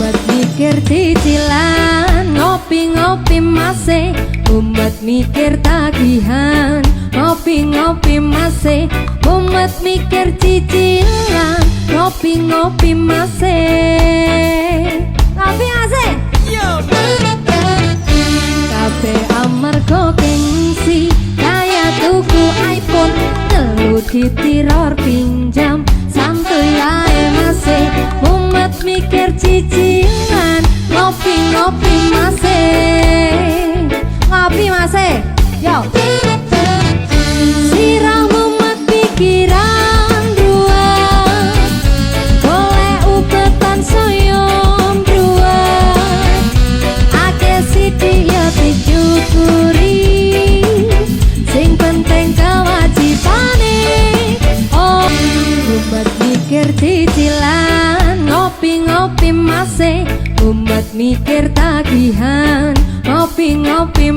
Mumet mikir cicilan, ngopi-ngopi mase. Mumet mikir tagihan, ngopi-ngopi mase. Mumet mikir cicilan, ngopi-ngopi mase. Ngopi mase. Kabeh amarga gengsi, kaya tuku iPhone 3 diteror pinjam. Santuy ae mase, mumet mikir cicilan, ngopi-ngopi mase. Ngopi mase. Yo. Sirah mumet, pikiran ruwet, golek ubetan saya mruwet. Akeh sithik ya disyukuri, sing penting kewajibane. Oh, mumet mikir cicilan, ngopi-ngopi mase. Mumet mikir tagihan, ngopi-ngopi.